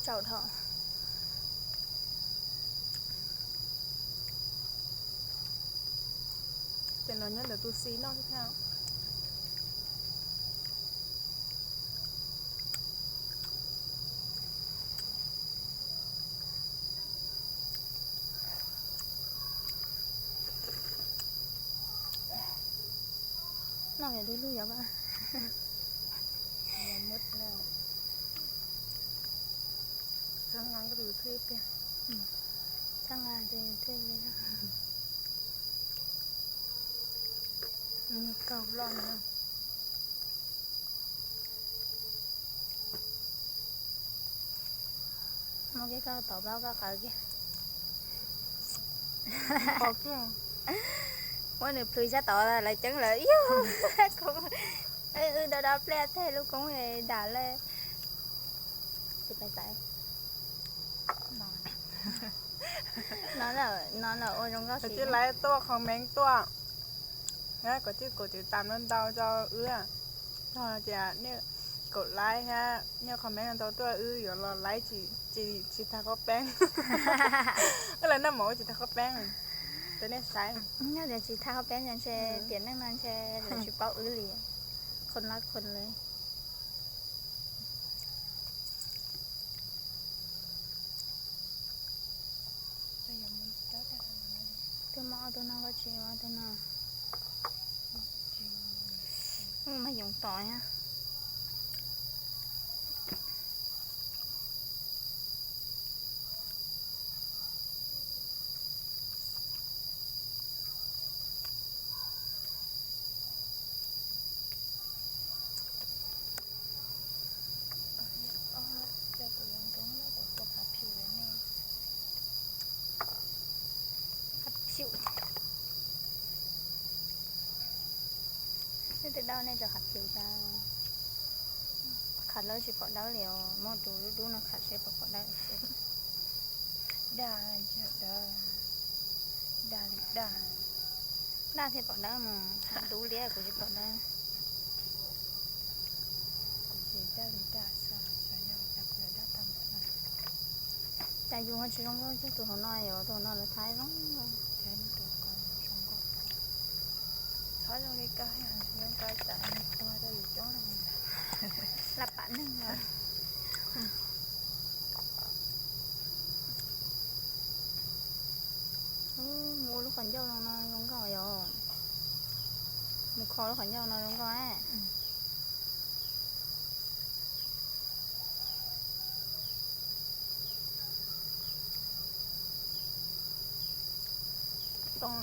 Tsaus dhau. Ces no nyob ntawm tus xis noj thiab. Noj yog dub lug yog a. Txhab nqa tus thwj tiag. Txhab nqa tus thwj li. Kaug loj na. Muab kiag koj tom plaub koj qawv kiag. Muab nws plhws sab tod lawv ceeb lawm yog. Wb do do pliaj tej lub koob dam le. Tsis pais xaiv. No lawm ua zoo nkauj. Tsis laiv tuaj comment tuaj, kom tij kaum tiv tam ntau ntau rau wb. Yog tias nej kaum laiv thiab nej comment ntau tuaj wb yuav los laiv tsis tag qab peeb. Wb los noj mov ua tsis tag qab peeb. Rau nej saib. Yog tias tsis tag qab peeb ntshe tiam neej no ntshe lawv tsis paub wb li. Qhov no qhov li. Twb muaj ob tug no koj tsis ua tus no. Mas yoov tom thiab. Qhav phium. Nej twb dawb nej rau qhav phium cas. Qhav lawm tsis pom dawb li os, muab tus dub dub no qhav seb puas pom dawb. Daj, daj, daj li daj. Daj thiaj pom dawb mas, dub liab kuv tsis pom dawb. Kuv ces daj li daj xwb, xyov yog cas kuv yuav daj tag npaum no. Cas yus ho tsis zoo nkauj cuag tus hauv no, yog tus hauv no lawv thaij zoo nkauj. Ces tus ko zoo nkauj. Txhob zoo li koj, zoo koj tsam nws tuag rau yus coob leej. Laj pam neeg os. Mus ua lub qhov ncauj no zoo nkauj yom. Mus kho lub qhov ncauj no zoo nkauj. Tau.